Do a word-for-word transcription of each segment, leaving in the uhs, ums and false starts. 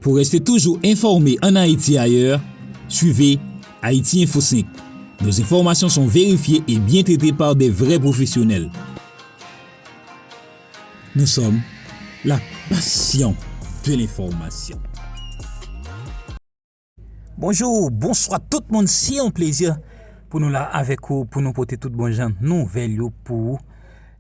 Pour rester toujours informé en Haïti et ailleurs, suivez Haïti Info cinq. Nos informations sont vérifiées et bien traitées par des vrais professionnels. Nous sommes la passion de l'information. Bonjou, bonswa tout moun, se yon plezi pou nou la avèk ou, pou nou pote tout bon jan nouvèl yo pou ou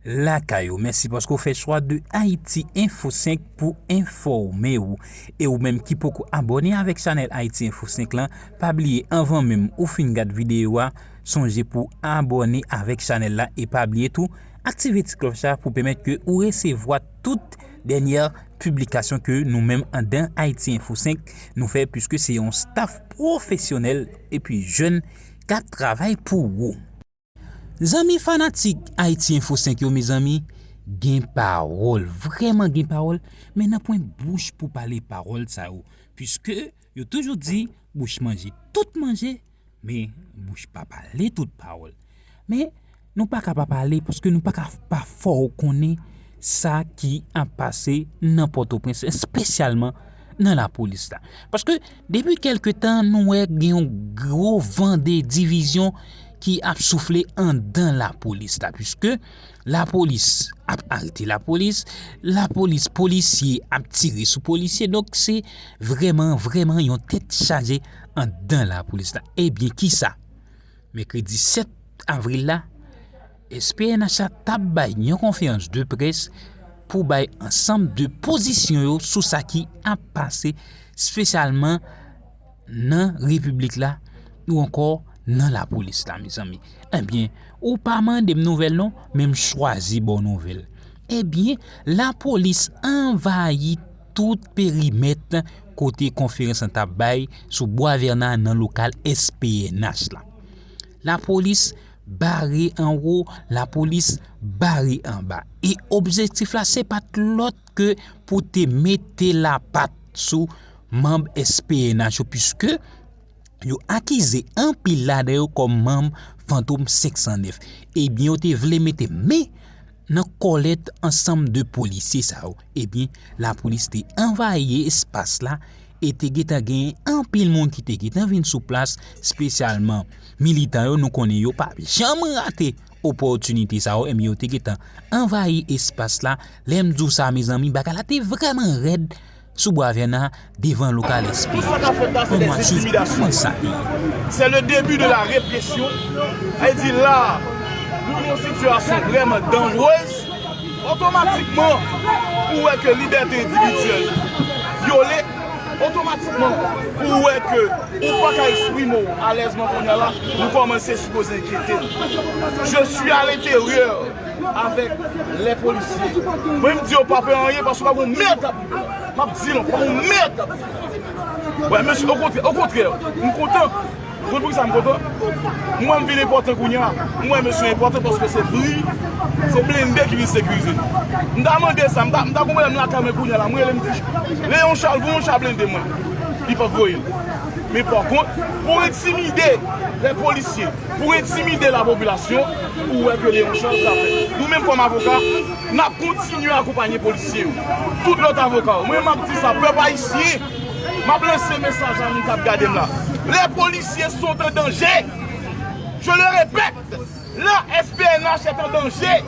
lakay ou. Mèsi paske w fè chwa de Haïti Info cinq pou enfòme ou. E ou menm ki poko abòne avèk chanèl Haïti Info cinq lan, pa bliye anvan menm ou fin gad videyo a, sonje pou abòne avèk chanèl la e pa bliye tou aktive ti klòch la pou pèmèt ke ou resevwa tout dènyè piblikasyon ke nou menm andan Haïti Info cinq nou fè, puiske se yon staff pwofesyonèl epi jèn k ap travay pou ou. Zanmi fanatik Haïti Info cinq yo, mezanmi, gen pawòl, vrèman gen pawòl, men nan pwen bouch pou pale pawòl sa yo, puiske yo toujou di bouch manje tout manje, men bouch pa pale tout pawòl. Men nou pa ka pa pale, paske nou pa ka pa fè w konnen sa ki ap pase nan Pòtoprens, espesyalman nan lapolis la. Paske depi kèlke tan, nou wè gen yon gwo van de divizyon ki ap soufle andan lapolis la, puiske lapolis ap arete lapolis, lapolis, polisye ap tire sou polisye. Donk, se vrèman, vrèman yon tèt chaje andan lapolis la. Ebyen, kisa? Mèkredi sèt avril la, S P N H la t ap bay yon konferans de près pou bay ansanm de pozisyon yo sou sa ki ap pase, espesyalman nan repiblik la ou ankò nan lapolis la, mezanmi. Ebyen, ou pa mande m nouvèl non, men m chwazi ba w nouvèl. Ebyen, lapolis anvayi tout perimèt kote konferans lan t ap bay sou Bwa Vèna nan lokal S P N H la. Lapolis bare anwo, lapolis bare anba. E objektif la, se pa t lòt ke pou te mete lapat sou manm S P N H yo, puiske yo akize anpil ladan yo kòm manm Fantom senk san nèf. Ebyen, yo te vle mete men nan kòlèt ansanm de polisye sa yo. Ebyen, lapolis te anvayi espas la e te gentan gen anpil moun ki te gentan vin sou plas, espesyalman militan yo. Nou konnen yo pa janm rate opòtinite sa yo, ebyen, yo te gentan anvayi espas la. Lè m di w sa, mezanmi, bagay la te vrèman rèd sou Bwa Vèna devan lokal S P. Tout sa k ap fèt la, se dè entimidasyon. Kòman sa te ye? C'est le début de la répression. Sa vle di la, nou nan yon sitiyasyon vrèman danjerez. Otomatikman, ou wè ke libète endividyèl vyole. Otomatikman, ou wè ke ou pa ka eksprime w alèzman kounye a la, nou kòmanse sipoze enkyete n. Je suis à l'intérieur avèk lè polisye. Mwen, m di yo pa pè anyen, paske pa gon mèd k ap rive. M ap di nou, pa gon mèd k ap rive. Wè, mesye, okontrè, okontrè, m kontan. Ou konn poukisa m kontan? M wè m vin enpòtan kounye a. M wè mesye enpòtan paske se bri, se blende ki vin sekirize nou. M ta mande sa, m ta, m ta gon pwoblèm lakay mwen kounye a la. M rele m di, Leon Charles, voye yon cha blende mwen. Li p ap voye l. Men pa kont, pou entimide lè polisye, pou entimide lapopilasyon, ou wè ke Leon Charles sa fè. Nou menm kòm avoka, n ap kontinye akonpanye polisye yo. Tout lòt avoka yo. Mwen, m ap di sa, pèp ayisyen, m ap lanse mesaj a moun k ap gade m la. Les policiers sont en danger. Je le répète, la S P N H est en danger.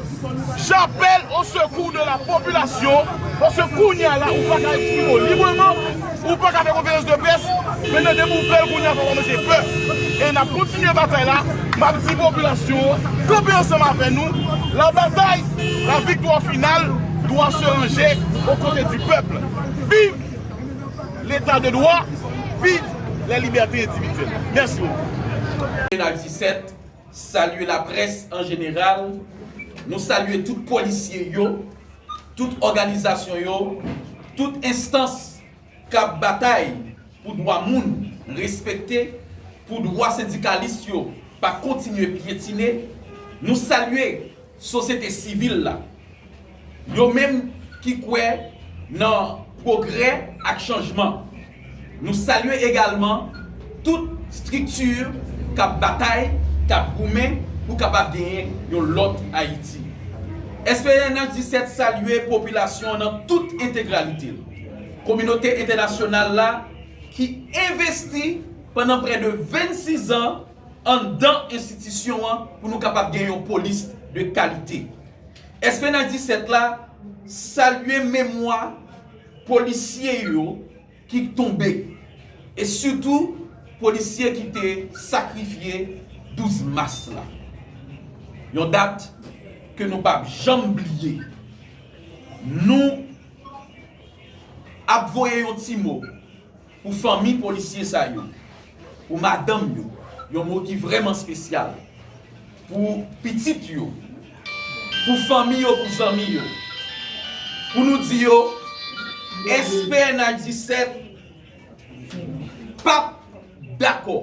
J'appelle au secours de la population, paske kounye a la, ou pa ka eksprime w libreman, ou pa ka fè konferans de près, men nan depi w fè l kounye a, fò w kòmanse pè. E n ap kontinye batay la, m ap di popilasyon an, kanpe ansanm avè nou, la bataille, la victoire finale doit se ranger aux côtés du peuple. Vive l'état de droit, vive les libertés individuelles. Mèsi bokou. N A disèt, salye laprès an jeneral, nou salye tout polisye yo, tout òganizasyon yo, tout enstans k ap batay pou dwa moun respekte, pou dwa sendikalis yo pa kontinye pyetine. Nou salye sosyete sivil la, yo menm ki kwè nan pwogrè ak chanjman. Nou salye egalman tout estrikti k ap batay, k ap goumen pou kapab genyen yon lòt Ayiti. S P N H disèt salye popilasyon an nan tout entegralite l. Kominote entènasyonal la ki envesti pandan prè de vennsis an anndan enstitisyon an pou nou kapab gen yon polis de kalite. S P N H disèt la salye memwa polisye yo ki tonbe, e sitou polisye ki te sakrifye douz mas la. Yon dat ke nou p ap janm bliye. Nou ap voye yon ti mo pou fanmi polisye sa yo, pou madanm yo, yon mo ki vrèman espesyal, pou pitit yo, pou fanmi yo, pou zanmi yo, pou nou di yo, S P N H disèt p ap dakò,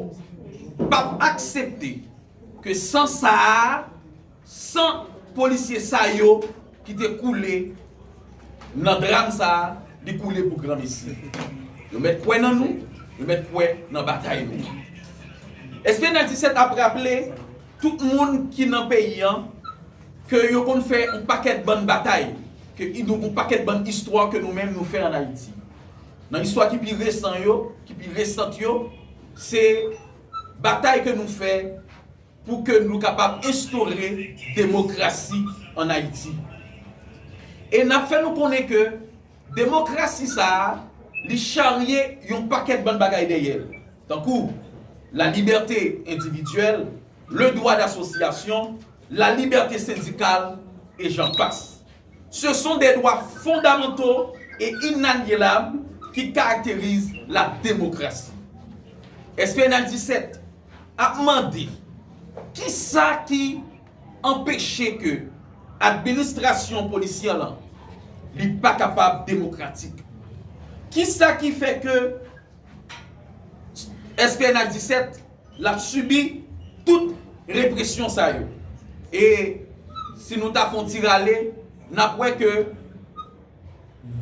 p ap aksepte ke san sa a, san polisye sa yo ki te koule nan dram sa a, li koule pou granmesi. Yo mèt kwè nan nou, yo mèt kwè nan batay nou. S P N H disèt ap raple tout moun ki nan peyi an ke yo konn fè yon pakèt bann batay, ke i- nou yon pakèt bann istwa ke nou menm nou fè ann Ayiti. Nan istwa ki pi resan yo, ki pi resant yo, se batay ke nou fè pou ke nou kapab enstore demokrasi ann Ayiti. E n ap fè nou konnen ke demokrasi sa a, li charye yon pakèt bann bagay dèyè l, tankou la liberté individuelle, le droit d'association, la liberté syndicale, et j'en passe. Ce sont des droits fondamentaux et inaliénables qui caractérisent la démocratie. S P N H disèt ap mande kisa ki anpeche ke administrasyon polisyè lan li pa kapab demokratik. Kisa ki fè ke S P N H disèt l ap sibi tout represyon sa yo? E si nou ta fè yon ti rale, n ap wè ke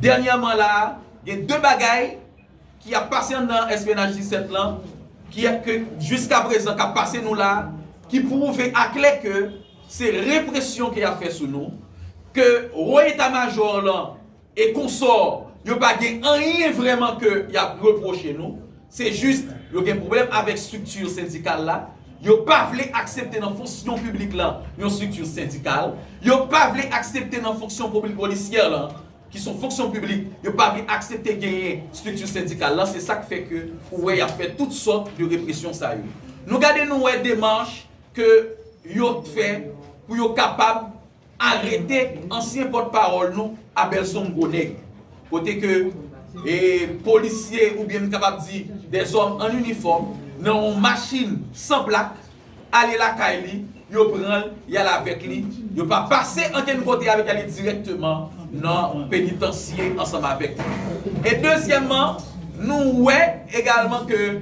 dènyèman la a, gen de bagay ki ap pase anndan S P N H disèt lan, ki ke jiska prezan k ap pase nou la, ki pwouve aklè ke se represyon ke y ap fè sou nou, ke wo eta majò lan e konsò yo pa gen anyen vrèman ke y ap repwoche nou, se jis yo gen pwoblèm avèk estrikti sendikal la, yo pa vle aksepte nan fonksyon piblik lan yon estrikti sendikal, yo pa vle aksepte nan fonksyon piblik polisyè lan, ki se yon fonksyon piblik, yo pa vle aksepte genyen estrikti sendikal lan, se sa k fè ke ou wè y ap fè tout sòt de represyon sa yo. Nou gade nou wè demach ke yo fè pou yo kapab arete ansyen pòtpawòl nou, Abelson Gros Nègre, kote ke e, polisye oubyen m kapab di dèzòm an inifòm nan yon machin san plak, ale lakay li, yo pran l, y al avèk li, yo pa pase ankenn kote avèk li, ale dirèkteman nan penitansye ansanm avèk li. E dezyèmman, nou wè egalman ke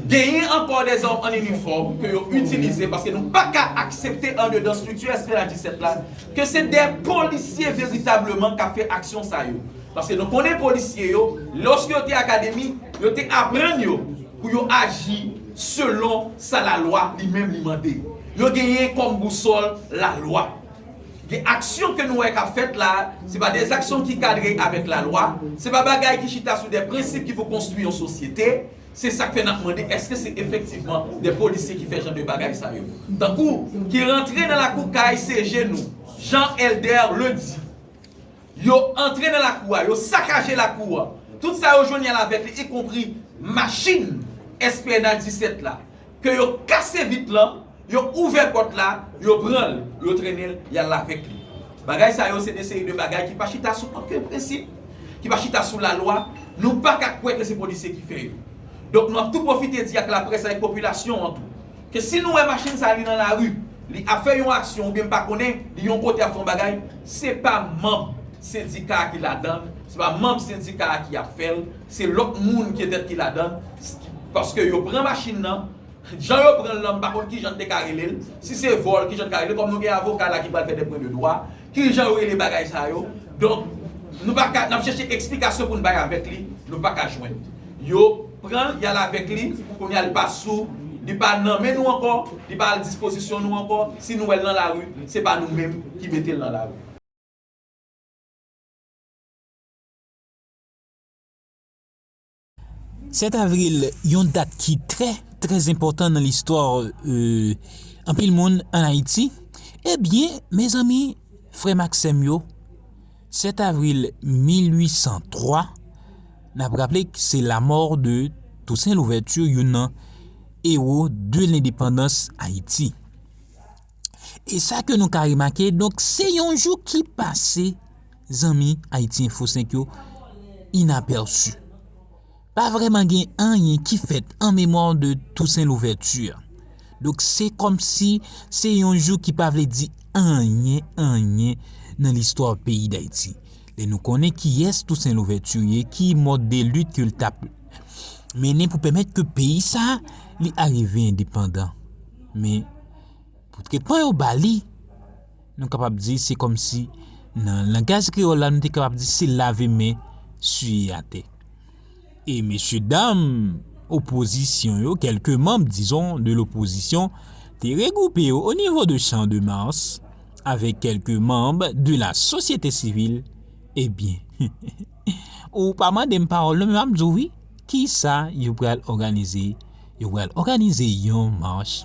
genyen ankò dèzòm an inifòm ke yo itilize, paske nou pa ka aksepte andedan estrikti S P N H disèt la ke se de polisye veritableman k ap fè aksyon sa yo. Paske nou konnen polisye yo, lòske yo te akademi, yo te aprann yo pou yo aji selon sa lalwa li menm li mande. Yo genyen kòm bousòl lalwa. Gen aksyon ke nou wè k ap fèt la, se pa de aksyon ki kadre avèk lalwa, se pa bagay ki chita sou de prensip ki pou konstwi yon sosyete. Se sa k fè n ap mande, èske se efektivman de polisye ki fè jan de bagay sa yo? Tankou, ki rantre nan lakou kay C G nou, jan Elder le di. Yo antre nan lakou a, yo sakaje lakou a. Tout sa yo jwenn y al avèk li, ikonpri machin S P N H disèt la. Ke yo kase vit lan, yo ouvè pòt la, yo pran l, yo trennen l, y al avèk li. Bagay sa yo, se de seri de bagay ki pa chita sou okenn prensip, ki pa chita sou lalwa. Nou pa ka kwè ke se polisye ki fè yo. Donk, nou ap tou pwofite di ak laprès, avèk popilasyon an tou, ke si nou wè machin sa li nan lari, li ap fè yon aksyon oubyen m pa konnen, li yon kote ap fè yon bagay, se pa manm sendika a ki ladan l, se pa manm sendika a ki ap fè l, se lòt moun petèt ki ladan l, paske yo pran machin nan, jan yo pran l lan, m pa konn kijan n te ka rele l, si se vòl, kijan n ka rele l, kòm nou gen avoka la ki pral fè de pwen de dwa, kijan yo rele bagay sa yo? Donk, nou pa ka, n ap chèche eksplikasyon pou n bay avèk li, nou pa ka jwenn. Yo pran l, y al avèk li, kounye a l pa sou, li pa nan men nou ankò, li pa al dispozisyon nou ankò, si nou wè l nan lari, se pa nou menm ki mete l nan lari. Sèt avril, yon dat ki trè, trè enpòtan nan listwa, euh, anpil moun ann Ayiti. Ebyen, mezanmi, frè m ak sè m yo, sèt avril mil uit san twa, n ap raple k se lanmò de Toussaint Louverture, youn nan ewo de lendepandans Ayiti. E sa ke nou ka remake, donk, se yon jou ki pase, zanmi Ayiti Enfo senk yo, inapèsi. Pa vrèman gen anyen ki fèt an memwa de Toussaint Louverture. Donk, se kòmsi se yon jou ki pa vle di anyen, anyen nan listwa peyi Dayiti. Lè nou konnen kiyès Toussaint Louverture ye, ki mòd de lit ke l t ap mennen pou pèmèt ke peyi sa a, li arive endepandan. Men, pou tretman yo ba li, nou kapab di se kòmsi, nan langaj kreyòl la, nou te kapab di se lave men siye atè. E mesye dam opozisyon yo, kèlke manm, dizon, de lopozisyon, te regwoupe yo o nivo de Champ de Mars avèk kèlke manm de la sosyete sivil. Ebyen, ou pa mande m pawòl non, men m ap di w wi, kisa yo pral òganize? Yo pral òganize yon mach,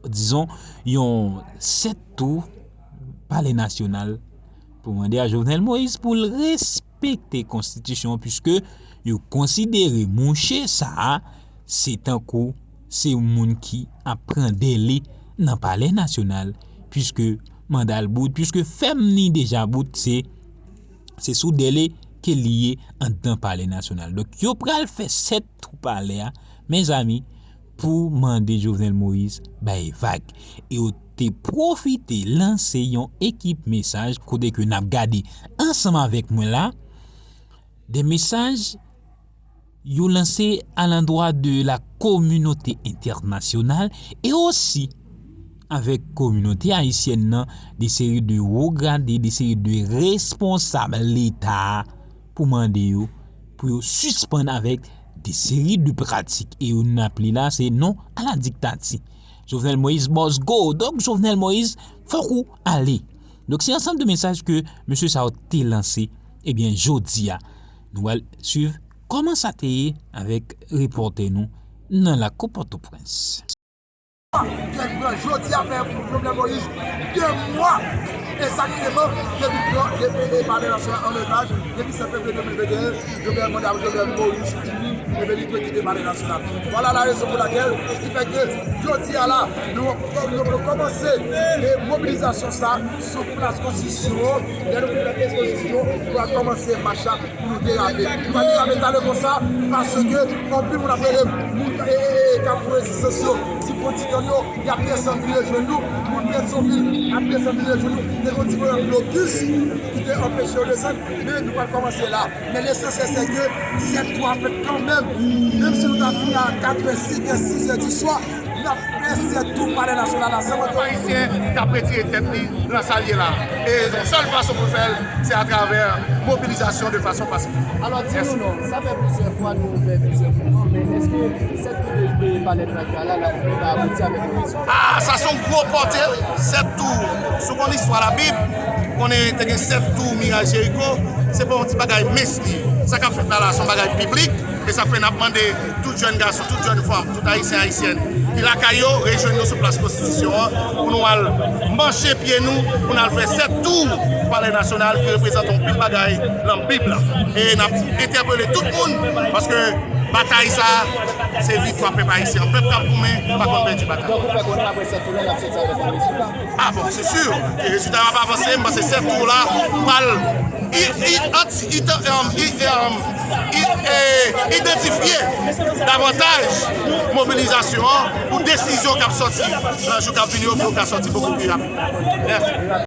dizon, yon sèt tou Palè Nasyonal pou mande a Jovenel Moïse pou l respekte konstitisyon an, piske yo konsidere mouche sa a se tankou se yon moun ki ap pran dèle nan Palè Nasyonal, piske manda l bout, piske fèm ni deja bout, se, se sou dèle ke li ye anndan Palè Nasyonal. Donk, yo pral fè sèt tou palè a, mezanmi, pou mande Jovenel Moïse bay vag. E yo te pwofite lanse yon ekip mesaj kote ke n ap gade ansanm avèk mwen la, de mesaj yo lanse alandwa de la kominote entènasyonal e osi avèk kominote ayisyèn nan, de seri de wo grade, de seri de responsab Leta a pou mande yo, pou yo sispann avèk de seri de pratik. E yo n ap li la, se non à la dictature. Jovenel Moïse must go. Donk, Jovenel Moïse, fòk ou ale. Donk, se ansanm de mesaj ke mesye sa yo te lanse. Ebyen, jodi a, nou pral swiv kòman sa te ye avèk repòtè nou nan lakou Pòtoprens. Jodi a fè pou Jovenel Moïse de mwa egzakteman depi pran, depi, e, Palè Nasyonal an otaj, depi sèt fevriye de mil venteyen, Jovenel mande a Jovenel Moïse fini, ebyen li dwe kite Palè Nasyonal. Vwala la rezon pou lakèl ki fè ke jodi a la, nou, nou, nou kòmanse, e, mobilizasyon sa sou plas Konstitisyon an. Lè nou fin fè ekspozisyon, nou va kòmanse mach la pou nou derape. Nou pa derape tale konsa, paske anpil moun ap rele m, moun, e, e, e, k ap pou rezistans yo, ti fon ti tann yo, y ap desann vin rejwenn nou, moun Petyonvil ap desann vin rejwenn nou. Te gen yon ti pwoblèm blokis ki te anpeche yo desann, men nou pral kòmanse la. Men lesansyèl se ke sèt tou a fèt kanmenm. Menm si nou ta fini a kat è, senk è, sis è di swa, n ap fè sèt tou Palè Nasyonal la, san manke. Ayisyen k ap retire tèt li nan sa l ye la. E yon sèl fason pou l fè l, se atravè mobilizasyon de fason pasifik. Alò, di nou non, sa fè plizyè fwa nou ouvè plizyè mouvman, men èske sèt tou de, de Palè Nasyonal la, la, la abouti avèk yon rezilta? Ah, sa se yon gwo pòte, wi. Sèt tou, si w konn istwa Labib, konnen te gen sèt tou miray Jeriko, se pa yon ti bagay mens li ye. Sa k ap fèt la, la, se yon bagay piblik, e sa fè n ap mande tout jèn gason, tout jèn fanm, tout ayisyen, ayisyèn ki lakay yo, rejwenn yo sou plas Konstitisyon an, pou nou al manche pye nou, pou n al fè sèt tou Palè Nasyonal ki reprezante yon pil bagay nan Bib la. E n ap entèpele tout moun, paske batay sa a, se viktwa pèp ayisyen an. Pèp k ap goumen pa konn pèdi batay. Donk, ou fè konnen apre sèt tou la, n ap soti avèk yon rezilta? Ah bon, se si. E rezilta a ap avanse, m panse sèt tou la pral i, i, anti, i, um, i, um, i, e, idantifye davantaj mobilizasyon an pou desizyon k ap sòti nan jou k ap vini yo, pou yo ka sòti bokou pi rapid. Mèsi.